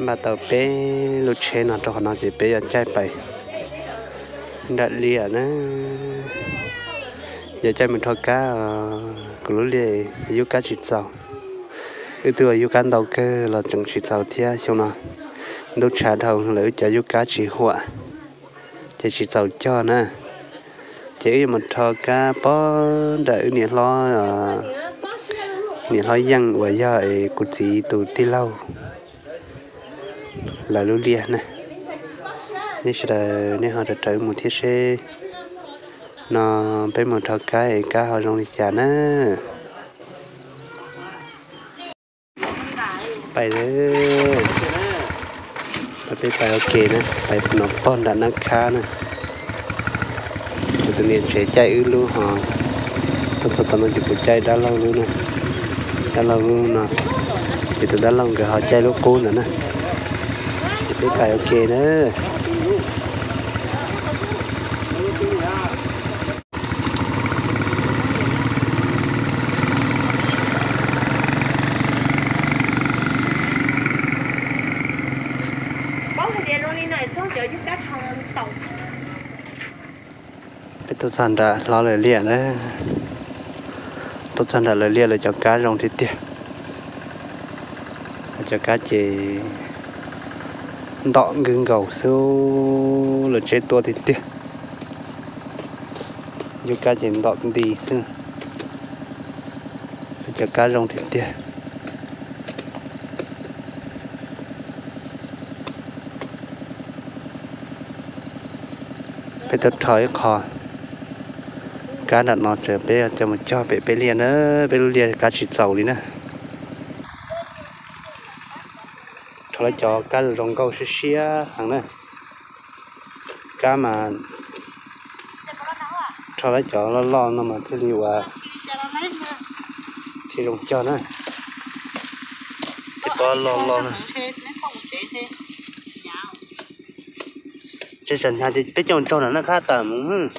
Npaj tau peb lub tsheb no rau qhov no ces peb yuav caij pais nram liaj na. Yuav caij mus rho kab, kuv lub liaj yub kab tsis txaus. Wb twb ua yub kab ntau kawg los tseem tsis txaus thiab. Xyoo no ntub tshav dhau lawm wb cov yub kab tsis huam, ces tsis txaus cog na. Ces wb yuav mus rho kab pog nram wb niam hlob, niam hlob Yeej uas yog es kuv txiv tus tij laug lawv lub liaj na. Nej sawv daws nej ho raws wb mus thiab seb no peb mus rho kab es kab ho zoo li cas na. Pais, peb pais ua ke na, pais no pog nram nab khab na. Kuv tus niam tsev caij wb lub ho, tau txog tom no ces kuv caij dab laug lub na. Dab laug lub no ces tus dab laug nkawd ho caij lub qub ntawd na. Ces peb pais ua ke na. Peb tuaj txog nram hlob lawv liaj na. Tuaj txog nram lawv liaj lawv cov kab zoo tiag tiag. Lawv cov kab ces ntom nkig nkaus xwb, lawv tseb tuaj tiag tiag. Yub kab ces ntom nti xwb. Lawv cov kab zoo tiag tiag. Peb tuaj rho ib qho kab nram no ces peb coj mus cog pem peb liaj na, peb lub liaj kab tsis txaus li na. Rho lawv cov kab zoo nkauj siab siab heev na. Kab mas rho lawv cov loj loj no mas thiaj li ua thiaj zoo cog na. Ces pob loj loj na. Tsam hnyav ces peb coj tsaug nram nab khab tawm mus.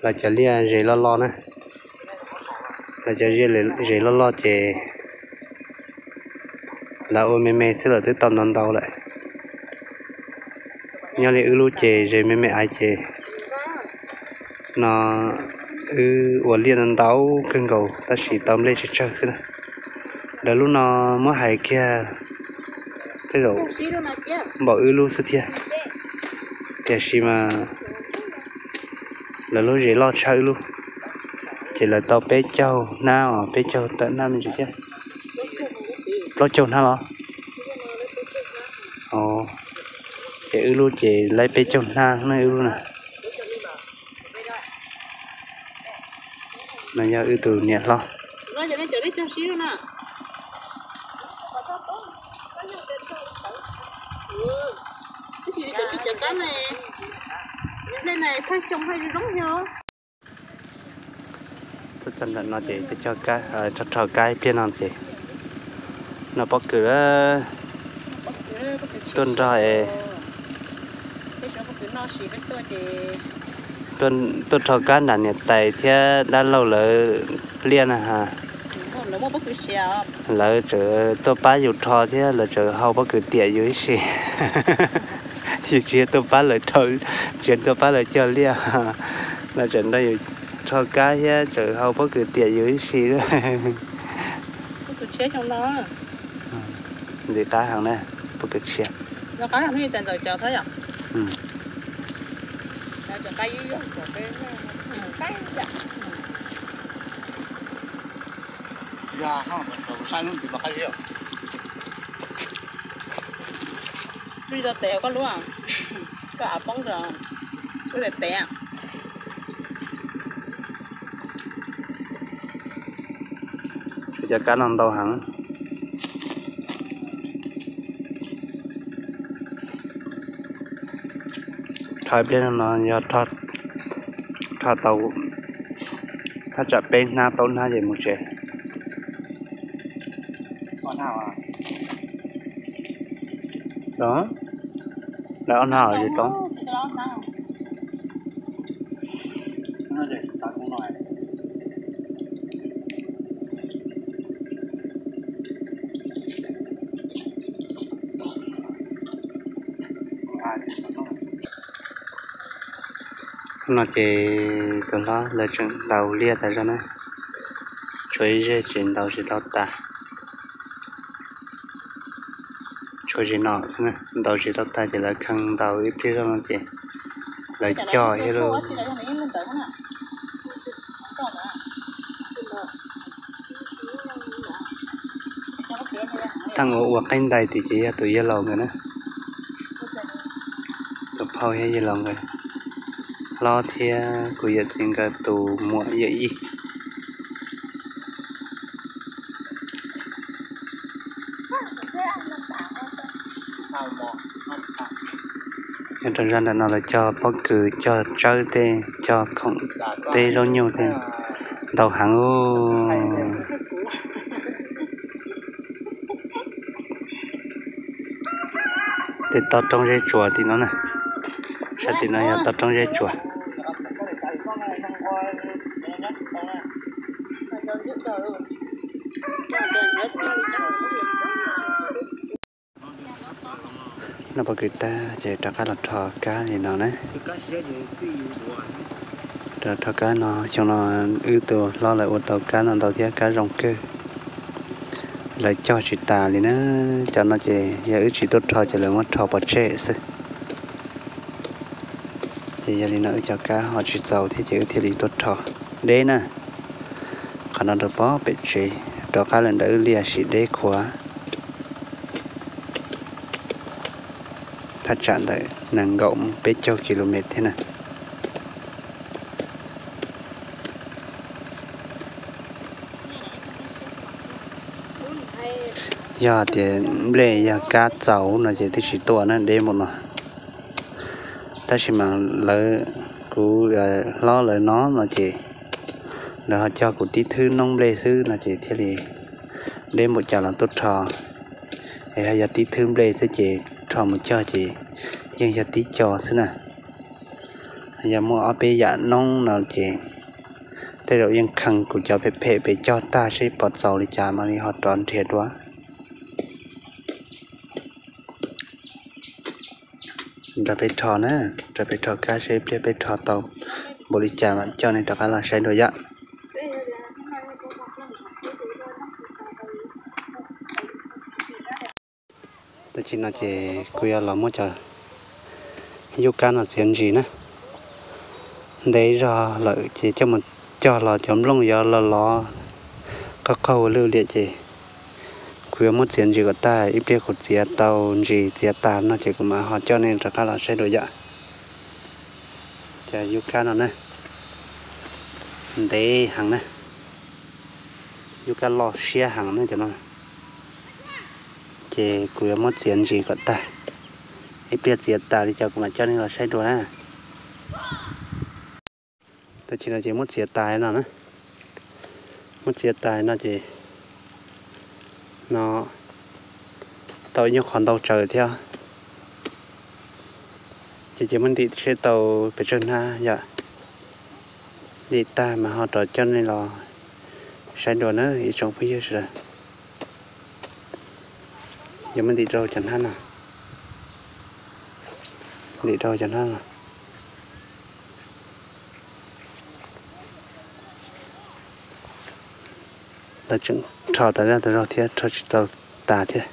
Lawv cov liaj zes loj loj na. Lawv cov zes loj loj ces lawv ua me me xwb los twb tau ntau ntau lawm. Nyob li wb lub ces zes me me aiv ces no wb ua liaj ntau kawg nkaus tab sis tau nplej tsawg tsawg xwb na. Lawv lub no muab hais kiag tej zaum npaum wb lub xwb thiab. Tiam sis mas lawv lub zes loj tshaj wb lub, ces lawv tau peb caug hnab os, peb caug tawm hnab me ntsis thiab. Plaub caug hnab los? Ces wb lub ces laib peb caug hnab ne wb lub na. No yog wb tus niam hlob. Tuaj txog nram no ces rho rho kab ib pliag no ces no pob kws tuaj nrog es tuaj rho kab nram niam tais thiab dab laug lawv liaj na has. Lawv tseem tuaj pab yus rho thiab lawv tseem hau pob kws tiam yus ib si. Yus tsis yog tuaj pab lawv rho, tsis yog tuaj pab lawv cog liaj, lawv tseem nrog yus rho kab thiab tseem hau pob kws tiam yus ib si. Ntxim qab heev na, pob kws tshiab. Tus tes koj lub, koj av poob rau, lub tes tes. Cov kab no ntau heev. Rho ib pliag no yog rho tau thaj tsam peb hnab plaub hnab ces mus tsev. Lawv ob no tsis tau. No ces tus hlob lawv tseem ntaus liaj tas zog na, tshuav ib zej tseem ntaus tsis tau tas. Tshuav zim no ntaus tsis tau tas ces lawv kheev ntaus ib pliag zog no ces lawv cog thiab lauj. Thaum ua ua qaib ntais tim ces yog tus yawg laus nkawd na, tus phauj thiab yawg laus nkawd, hlob thiab kuv yawm txiv nkawd tus muam yawm yij. Nyob rau zaj ntawm no lawv cog pob kws, cog tsawb tej, cog khoom teb zaub nyuj tej ntau heev. Tej toj roob zeb tsuas tim no na, sab tim no yog toj roob zeb tsuas. Noj pob kws tag ces rov qab los rho kab li no na. Rov rho kab no, xyoo no wb tus hlob lawv ua tau kab no ntau thiab kab zoo kawg. Lawv cog tsis tas li na, cov no ces yog wb tsis tuaj rho ces lawv muab rho pov tseg xwb. Ces yog li no wb cov kab ho tsis txaus thiab ces wb thiaj li tuaj rho deb na. Qhov no rau pog pem tsev, rov qab lawm ntawm wb liaj sim deb khuav. Thaj tsam ntawm nees nkaum mus peb caug ki lu mev thiab na. Yog tias nplej yog kab txaus no ces twb tsis tuaj na, deb npaum no. Tab sis mas lawv, kuv hlob lawv no no ces lawv ho cog kuv tib thwb noob nplej xwb no ces thiaj li deb npaum cas los tuaj rho. Es ho yog tib thwb nplej xwb ces rho mus cog ces yeej yog tib co xwb na. Yog muaj ob peb yam noob no ces tej zaum yeej kheev kuv cov phem phem pem cog tag seb puas txaus li cas mam li ho rov nrhiav dua. Nrog peb rho na, nrog peb rho kab seb pliag peb rho tau npaum li cas mam coj nej rov qab los saib dua yom. Tam sim no ces kuv yuav los muab cov yub kab no txiav ntsis na. Ntev zog lawm ces coj mus cog los cov nplooj yuav los lov qaug qaug ua lwj liam ces kuv yuav muab txiav ntsis kom tag, ib pliag kuv txiav tau ntsis txiav tas no ces kuv mam ho coj nej rov qab los saib dua yom. Cov yub kab no na, ntev heev na, yub kab loj siab heev na cov no. Ces kuv yuav muab txiav ntsis kom tag, ib pliag txiav tas li cas kuv mam coj nej los saib dua na. Tam sim no ces muab txiav tas no na, muab txiav tas no ces no tau ib nyuag qhov ntau tsawv thiab. Ces ces muab ntim seb tau pes tsawg hnab yom. Ntim tag mas ho rov coj nej los saib dua na ib tsoom phooj ywg sawv daws. Yuav muab ntim rau cov hnab no, ntim rau cov hnab no. Lawv tseem rho tas zaj tas zog thiab, rho tsis tau tas thiab.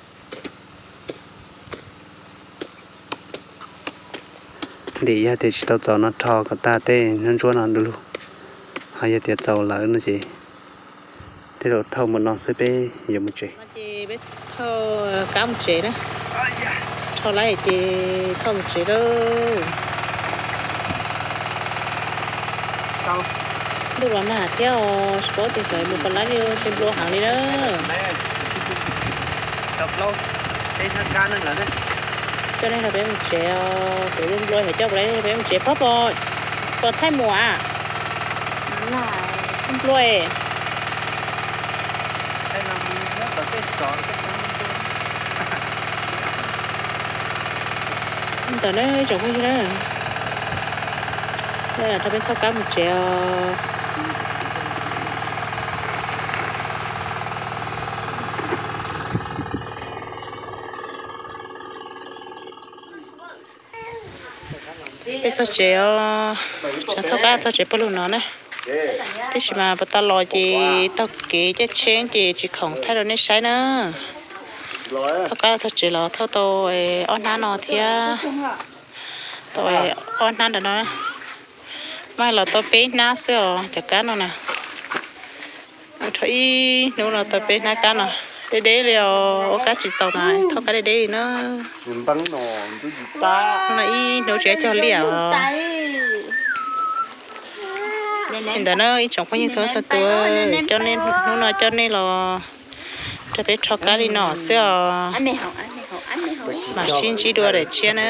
Ntim yog tias tsis tau txaus no rho kom tag tej ntsuab ntsuab no du lug, ho yog tias txaus lawm no ces tej zaum thauj mus no xwb peb yuav mus tsev. Ces peb thauj kab mus tsev na, rho lawm ces thauj mus tsev lawm. Ntuj los nag thiab os, tsis paub tias xyov mus puas laib li, nplua heev li na. Coj nej nrog peb mus tsev os, kuv nplua nplua xyov coj puas laib nrog peb mus tsev. Phob puas thaij mus a? Nplua. Ntawm no ib tsoom phooj ywg na, rau peb thauj kab mus tsev os. Peb txog tsev os, tseem thauj kab txog tsev pawg lug no na. Tiam sis mas puas tau los ces taug kev caij tsheb ces tsis khoom thaij rau nej saib na. Thauj kab los txog tsev los thauj tau ob hnab no thiab, tau ob hnab ntawm no. Mas los tau peb hnab xwb os cov kab no na. Ua rau ib hnub no tau peb hnab kab no. Deb deb li os, ua kab tsis txaus mas thauj kab deb deb li na. Hnub no ib hnub tsis cog liaj os. Li ntawd na ib tsoom phooj ywg txhua txhua tus, coj nej hnub no coj nej los rau peb rho kab li no xwb os. Mam sib ntsib dua daim tshiab na.